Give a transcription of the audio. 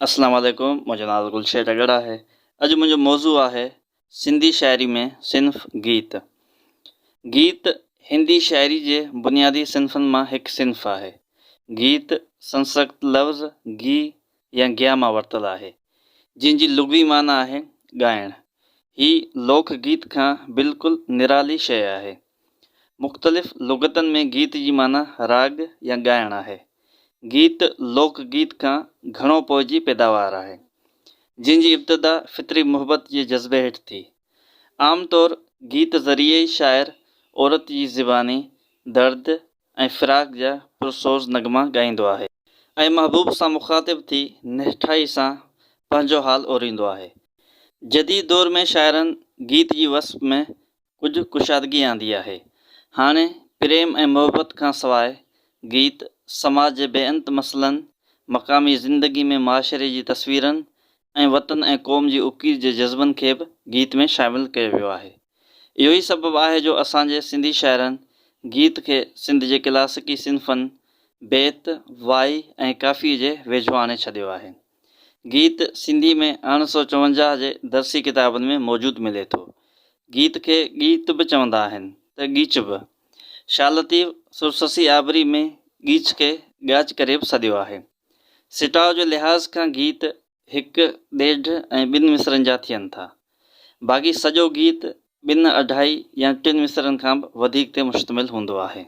اسلام عليڪم منهنجو نالو گلشير ٽڳڙ آهي اڄ منهنجو موضوع آهي سنڌي شاعري ۾ صنف گيت گيت هندي شاعري جي بنيادي صنفن مان هڪ صنف آهي گيت سنسڪرت لفظ گي يا گيا مان ورتل آهي جنهن جي لغوي معنيٰ آهي ڳائڻ هي لوڪ گيت کان بلڪل نرالي شيء آهي مختلف لغتن ۾ گيت جي معنيٰ راڳ يا ڳائڻ آهي. گيت لوڪ گيت کان گهڻو پوء جي پيداوار آهي، جنهن جي ابتدا فطري محبت جي جذبي هيٺ ٿي. عام طور گيت ذريعي ئي شاعر عورت جي زباني درد ۽ فراق جا پرسوز نغما ڳائيندو آهي ۽ محبوب سان مخاطب ٿي نهٺائي سان پنهنجو حال اوريندو آهي. جديد دور ۾ شاعرن گيت جي وصف ۾ ڪجهه ڪشادگي آندي آهي. هاڻي پريم ۽ محبت کان سواء گيت سماج جي بي انت مسئلن، مقامي زندگي ۾ معاشري جي تصويرن ۽ وطن ۽ قوم جي اڪير جي جذبن کي به گيت ۾ شامل ڪيو ويو آهي. اهو ئي سبب آهي جو اسان جي سنڌي شاعرن گيت کي سنڌ جي ڪلاسيڪي صنفن بيت، وائي ۽ ڪافيء جي ويجهو آڻي ڇڏيو آهي. گيت سنڌي ۾ ارڙهن سو چونجاهه جي درسي ڪتابن ۾ موجود ملي ٿو. گيت کي ڳيت به چوندا آهن ته ڳيچ به. شاهه لطيف سرسسي آبري ۾ ڳيچ کي ڳاچ ڪري به سڏيو آهي. سٽاء جي لحاظ کان گيت هڪ، ڏيڍ ۽ ٻن مصرعن جا ٿين ٿا. باقي سڄو گيت ٻن، اڍائي يا ٽن مصرعن کان به وڌيڪ تي مشتمل هوندو آهي.